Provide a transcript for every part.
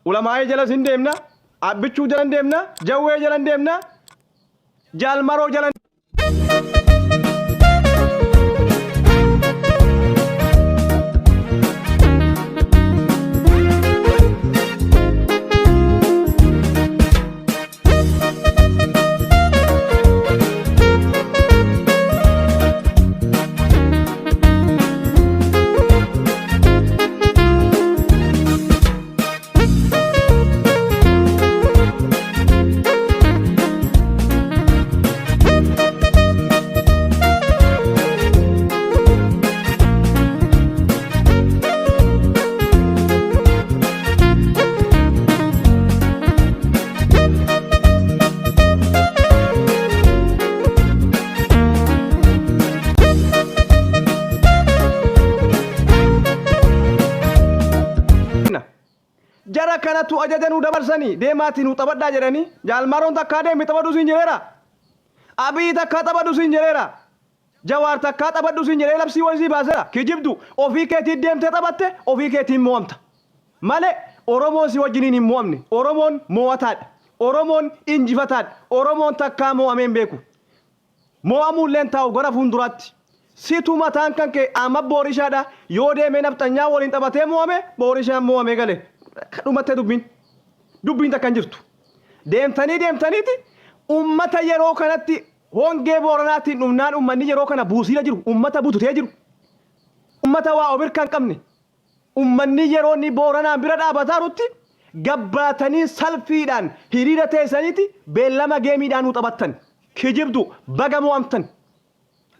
Ulamaa'ii jalas hin deemna, Abbichuu jala hin deemna, Jawwee jala hin deemna, Jaal Maroo jala deemna. Jara kanatu ajaja nuu dabarsanii deemaatii nuu taphadhaa jedhanii Jaal Marroon takkaa deemi taphadhu siin jedheera. Abiyyi takkaa taphadhu siin jedheera. Jawaar takkaa taphadhu siin jedhee labsii wayii sii baaseera. Kijibdu ofii keetii deemtee taphatte ofii keetiin mo'amta. Malee Oromoon si wajjiniin hin mo'amne. Oromoon mo'ataadha. Oromoon injifataadha. Oromoon takkaa mo'amee hin beeku. Mo'amuu illee hin taa'u gara fuulduraatti. Situ mataan kan kee amma boorishaadha. Yoo deemee nafxanyaa waliin taphatee mo'ame boorishaan mo'amee gale. Dhumattee dubbiin. Dubbiin takka hin jirtu. Deemtanii deemtaniiti ummata yeroo kanatti hongee Booranaatiin dhumnaan ummanni yeroo kana buusiira jiru, ummata bututee jiru, ummata waa of hirka hin qabne, ummanni yeroo inni Booranaan bira dhaabataarutti gabbaatanii salfiidhaan hiriira teessaniiti beellama geemiidhaan nu taphattan. Kijibdu baga mo'amtan.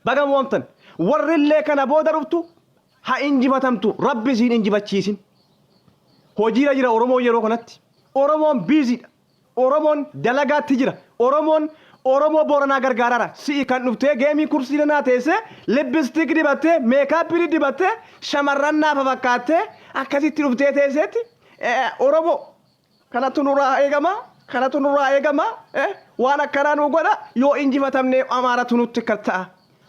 Baga mo'amtan. Warrillee kana booda dhuftu ha injifatamtu rabbi siin injifachiisin. Hojiirra jira Oromoon yeroo kanatti. Oromoon biiziidha. Oromoon dalagaatti jira. Oromoon Oromoo Booranaa gargaaraara. Si'i kan dhuftee geemii kursiirra naa teessee lippistiik dibattee meekaappii dibattee shamarran naafa fakkaattee akkasitti dhuftee teesseetti Oromoo kanatu nurraa eegama kanatu nurraa eegama waan akkanaa nu godha yoo injifatamne Amaaratu nutti ta'a.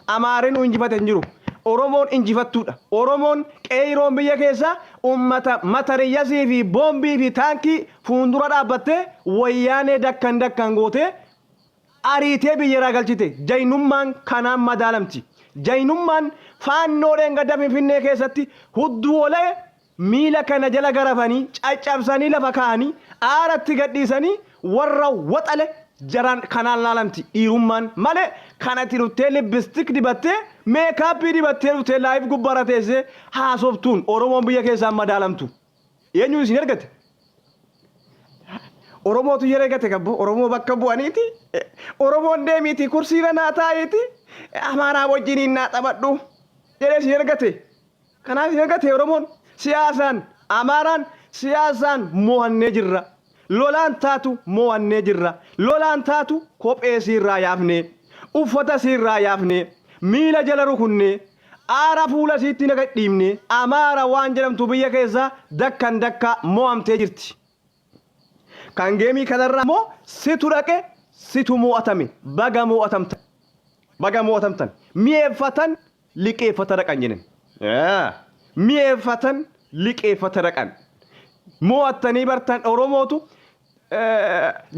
Amaarri nu injifate hin jiru. Oromoon injifattuudha. Oromoon qeeyroon biyya keessaa ummata matariyyasii fi boombii fi taankii fuundura dhaabbattee wayyaanee dakkan dakkan gootee ariitee biyyarraa galchite. Jaynummaan kanaan madaalamti. Jaynummaan faannoo dheengadda Finfinnee keessatti hudduu ola'e miila kana jala garafanii caccabsanii lafa kaa'anii aaratti gadhiisanii warra waxale jaraan kanaan laalamti dhiirummaan malee kanatti dhuftee lipstick dibattee meekaappii dibattee dhuftee live gubbaarra teessee haasoftuun Oromoon biyya keessaan madaalamtu. Eenyu isin ergate? Oromootu yeroo ergate gabbo Oromoo bakka bu'aniiti Oromoon deemiiti kursiirra naa taa'iiti Amaaraa wajjiniin naa taphadhu jedhee isin ergate. Kanaaf hin argate Oromoon siyaasaan Amaaraan siyaasaan moo'annee jirra. Lolaan taatu moo'annee jirra. Lolaan taatu kophee siirraa yaafnee, uffata siirraa yaafnee, miila jala rukunnee, aara fuula siitti naga dhiibnee Amaara waan jedhamtu biyya keessaa dakkan dakkaa moo'amtee jirti. Kan geemii kanarraa immoo situ dhaqe situ moo'atame baga moo'atamtan. Baga moo'atamtan. Mi'eeffatan liqeeffata dhaqan jedhan. Mi'eeffatan liqeeffata dhaqan. Mo'attanii bartan Oromootu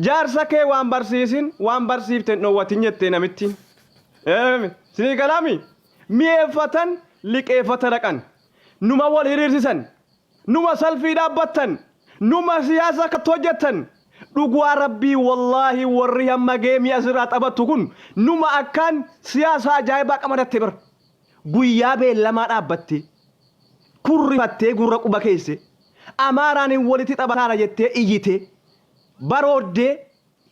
jaarsa kee waan barsiisin waan barsiifte hin dhoowwatin jettee namittiin. Sinii galaami? Mi'eeffatan liqeeffata dhaqan. Numa wal hiriirsisan. Numa salfii dhaabbattan. Numa siyaasa akkatti hojjettan. Dhugaa rabbii wallaahi warri hamma geemii asirraa taphattu kun numa akkaan siyaasa ajaa'ibaa qamadatte bar. Guyyaa beellamaa dhaabbattee kurrifattee gurra quba keesse Amaaraan hin walitti taphataara jettee iyyitee barooddee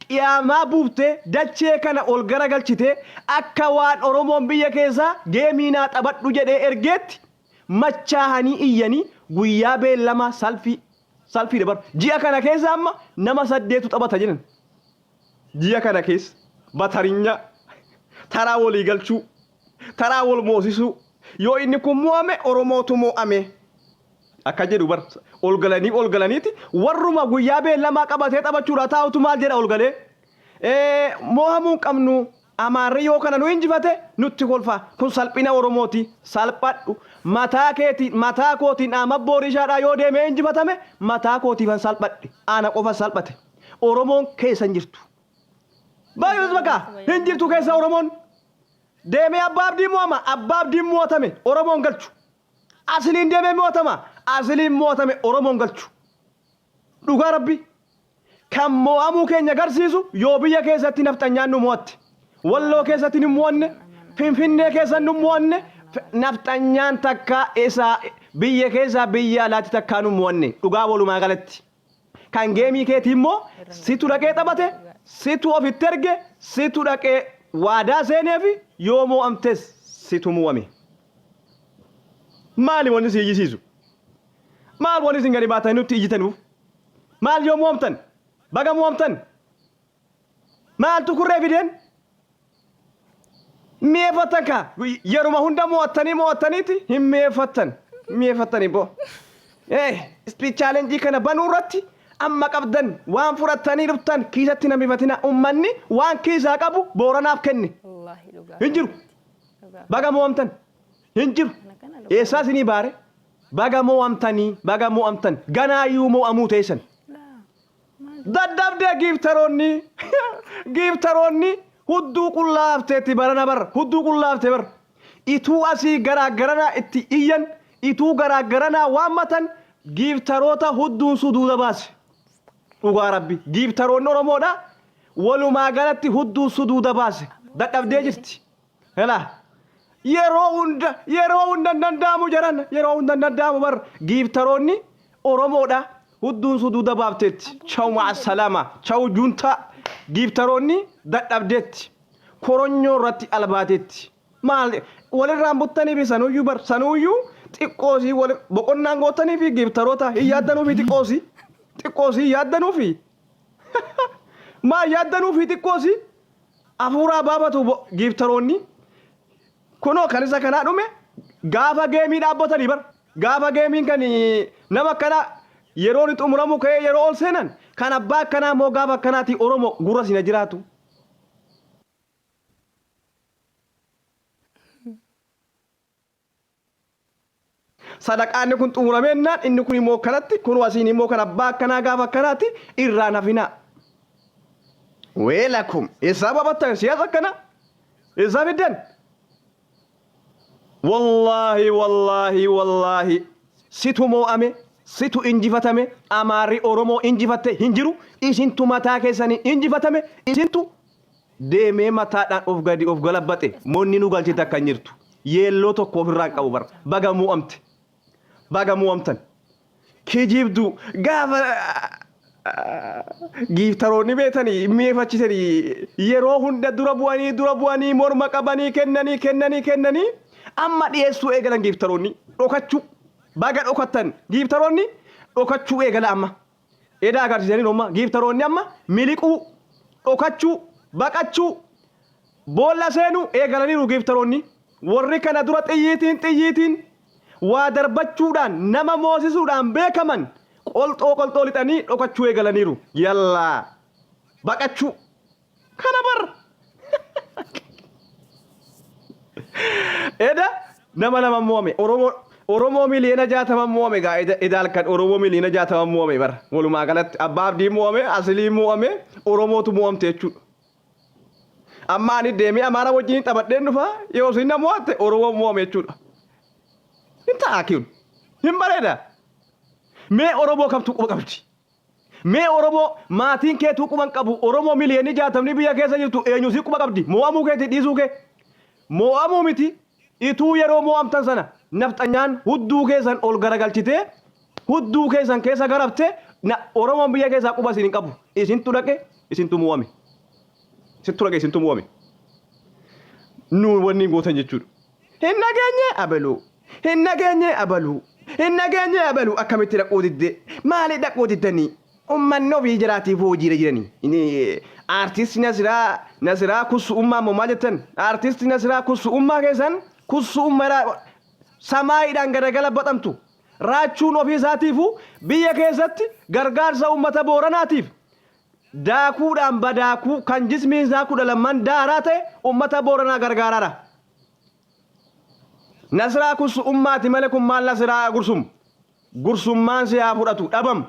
qiyaamaa buuftee dachee kana ol garagalchitee akka waan Oromoon biyya keessaa geemii naa taphadhu jedhee ergeetti machaahanii iyyanii guyyaa beellamaa salfii salfiidha bar ji'a kana keessa amma nama saddeetu taphata jedhan ji'a kana keessa batarinyaa taraa walii galchuu taraa wal moosisuu yoo inni kun mo'ame Oromootu mo'ame akka jedhu bar ol galanii ol galaniiti warruma guyyaa beellamaa qabatee taphachuudha taa'utu maal jedha ol galee mo'amuu hin qabnu Amaarri yoo kana nu injifate nutti kolfa kun salphina Oromooti salphadhu Mataa keetiin mataa kootiin Ahmad Boorishaadhaa yoo deemee injifatame mataa kootiifan salphadhe. Ana qofa salphate. Oromoon keessa hin jirtu. Baay'ee bakka hin jirtu keessa Oromoon. Deemee Abbaa Abdii mo'ama. Abbaa Abdiin mo'atame Oromoon galchu. Asiliin deemee mo'atama. Asiliin mo'atame Oromoon galchu. Dhugaa Rabbi. Kan mo'amuu keenya garsiisu yoo biyya keessatti nafxanyaan nu mo'atte. Walloo keessatti nu mo'anne, Finfinnee keessa nu mo'anne, nafxanyaan takka isaa biyya keessaa biyya alaatti takkaa nu mo'anne. Dhugaa walumaa galatti. Kan geemii keetii immoo situ dhaqee taphate, situ ofitti erge, situ dhaqee waadaa seeneefi yoo mo'amtes situ mo'ame. Maali wanni si iyyisiisu? Maal wanni isin gadi baatanii nutti iyyitanuuf? Maal yoo mo'amtan? Baga mo'amtan! Maaltu kurree fideen? Mi'eeffattan kaa yeruma hunda mo'attanii mo'attaniiti hin mi'eeffattan. Mi'eeffattanii boo. Eh, speed challenge kana banuu irratti amma qabdan waan fudhattanii dhuftan kiisatti hin hambifatina. Ummanni waan kiisaa qabu Booranaaf kenne. Wallaahi dhugaa. Hin jiru. Dhugaa. Baga mo'amtan. Hin jiru. Kana kana dhugaa. Eessaa isinii baare? Baga mo'amtanii, baga mo'amtan. Ganaayyuu mo'amuu teessan. Laa. Maal Dadhabdee giiftaroonni giiftaroonni hudduu qullaa hafteetti barana bar hudduu qullaa hafte bar. Ituu asii garaa garanaa itti iyyan, ituu garaa garanaa waammatan giiftaroota hudduun suduuda baase. Dhugaa Rabbi giiftaroonni Oromoodha walumaa galatti hudduun suduuda baase. Dadhabdee jirti. Helaa. Yeroo hunda yeroo hunda hin danda'amu jaran yeroo hunda hin danda'amu bar giiftaroonni Oromoodha hudduun suduuda baafteetti chaw ma'asalaama chaw juntaa giiftaroonni dadhabdeetti koronyoo irratti albaateetti maal walirraan buttanii fi sanuyyuu bar sanuyyuu xiqqoosii wal boqonnaan gootanii fi giiftaroota hin yaaddanuu fi xiqqoosii xiqqoosii hin yaaddanuu fi maal yaaddanuu fi xiqqoosii Afuuraa baafatu giiftaroonni kunoo kan isa kanaa dhume gaafa geemii dhaabbatanii bar gaafa geemiin kan nama akkanaa yeroo inni xumuramu ka'ee yeroo ol seenan kan abbaa akkanaa immoo gaafa akkanaati Oromo gurra sina jiraatu. Sadaqaanni kun xumurameennaan inni kun immoo akkanatti kunoo asiin immoo kan abbaa akkanaa gaafa akkanaati irraan hafinaa. Weelakum eessaa babattan siyaasa akkana eessaa fiddan? Wallaahi wallaahi wallaahi situ moo'ame situ injifatame Amaarri Oromoo injifatte hin jiru isintu mataa keessanii injifatame isintu deemee mataadhaan of gadi of galabbaxe monni nu galche takka hin jirtu. Yeelloo tokko ofirraa hin qabu bar. Baga moo'amte. Baga moo'amtan. Kijibduu gaafa giiftaroonni beetanii mi'eeffachisanii yeroo hunda dura bu'anii dura bu'anii morma qabanii kennanii kennanii kennanii amma dhiyeessuu eegalan giiftaroonni dhokachuu baga dhokattan giiftaroonni dhokachuu eegala amma. Eda agarsiisaniiru amma giiftaroonni amma miliquu, dhokachuu, baqachuu, boolla seenuu eegalaniiru giiftaroonni. Warri kana dura xiyyiitiin xiyyiitiin waa darbachuudhaan nama moosisuudhaan beekaman qolxoo qolxoo lixanii dhokachuu eegalaniiru. Yallaa! Baqachuu. Kana bar. Eda nama lama mo'ame. Oromoo Oromoo miliyoona 60 mo'ame gaa eda eda halkan Oromoo miliyoona 60 mo'ame bar. Walumaa galatti abbaa abdii mo'ame asilii mo'ame Oromootu mo'amte jechuudha. Amma ani deemee Amaara wajjin taphadheen dhufa yoo isin na mo'atte Oromoo mo'ame jechuudha. Hin ta'a kun. Hin bareeda. Mee Oromoo kamtu quba qabdi? Mee Oromoo maatiin keetuu quba hin qabu Oromoo miliyoonni jaatamni biyya keessa jirtu eenyu si quba qabdi moo'amuu keetii dhiisuu kee moo'amuu miti ituu yeroo moo'amtan sana nafxanyaan hudduu keessan ol garagalchitee hudduu keessan keessa garabte na Oromoon biyya keessaa quba isin hin qabu isintu dhaqe isintu moo'ame isintu dhaqe isintu moo'ame nu wanni gootan jechuudha. Hin dhageenye abaluu. Hin dhageenye abaluu. Hin dhageenye abaluu akkamitti dhaquu didde? Maali dhaquu diddanii? Ummanni ofii jiraatiif hojiirra jiranii. Inni Aartisti Nasiraa Nasiraa Kussu'ummaa immoo maal jettan? Aartisti Nasiraa Kussu'ummaa keessan Kussu'ummaa samaayiidhaan garagala baxamtu. Raachuun ofii isaatiifuu biyya keessatti gargaarsa uummata Booranaatiif daakuudhaan badaakuu kan jismiin isaa 12n daaraa ta'e uummata Booranaa gargaaraara. Nasraa kun su'ummaati malee kun maal Nasraa gursum? Gursummaan si haa fudhatu dhabam.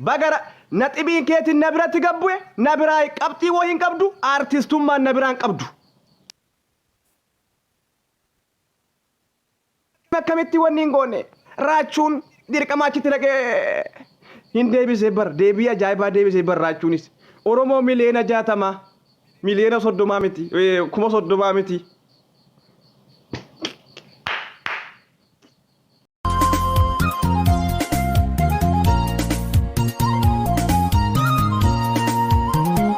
Bagara naxibiin keetiin na biratti gabbu'e na biraa qabxii wayii hin qabdu aartistummaan na biraan qabdu. Akkamitti wanni hin goone raachuun dirqama achitti dhaqee hin deebisee bar deebii ajaa'ibaa deebisee bar raachuunis Oromoo miliyoona 60 miliyoona 30 miti 30,000 miti.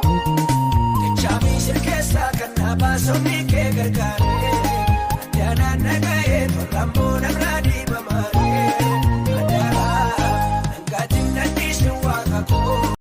Jechaa miisir keessaa kan na baasonni kee gargaare. Addaanaan nagahee tolrammoo namni.